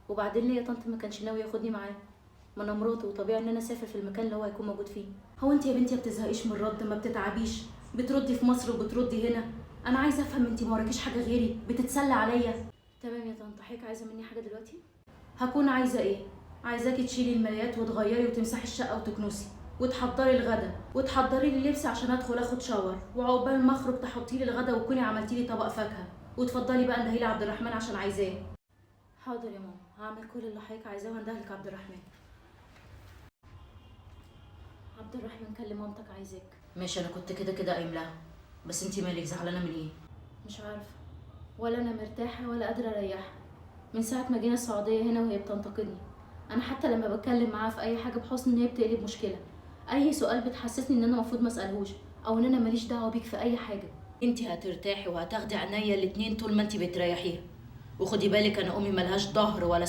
وبعدين ليه يا طنط ما كانش ناوي ياخدني معاه؟ ما انا مراته وطبيعي ان انا اسافر في المكان اللي هو هيكون موجود فيه. هو انت يا بنتي ما بتزهقيش من الرد؟ ما بتتعبيش؟ بتردي في مصر وبتردي هنا. انا عايزه افهم، انت ما وراكيش حاجة غيري؟ بتتسلى عليا؟ تمام يا طنط. حضرتك عايزه مني حاجة دلوقتي؟ هكون عايزه ايه؟ عايزاكي تشيلي الملايات وتغيري وتمسحي الشقة وتكنسي وتحضري الغدا وتحضري لي لبس عشان ادخل اخد شاور، وعقبال ما اخرج تحطي لي الغدا وتكوني عملتي لي طبق فاكهة. وتفضلي بقى اندهي لي عبد الرحمن عشان عايزاه. حاضر يا ماما، هعمل كل اللي حضرتك عايزاه وهندهلك عبد الرحمن. عبد الرحمن كلم مامتك عايزاك. ماشي، انا كنت كده كده قايم لها، بس انتي مالك زعلانة من ايه؟ مش عارفه، ولا انا مرتاحة ولا قادرة اريحها. من ساعة ما جينا السعودية هنا وهي بتنتقدني. انا حتى لما بتكلم معاها في اي حاجة بحسن ان هي بتقلب مشكلة. اي سؤال بتحسسني ان انا المفروض ما اسالهوش، او ان انا ماليش دعوه بيك في اي حاجة. انتي هترتاحي وهتاخدي عينيا الاتنين طول ما انتي بتريحيها. وخدي بالك انا امي ملهاش ظهر ولا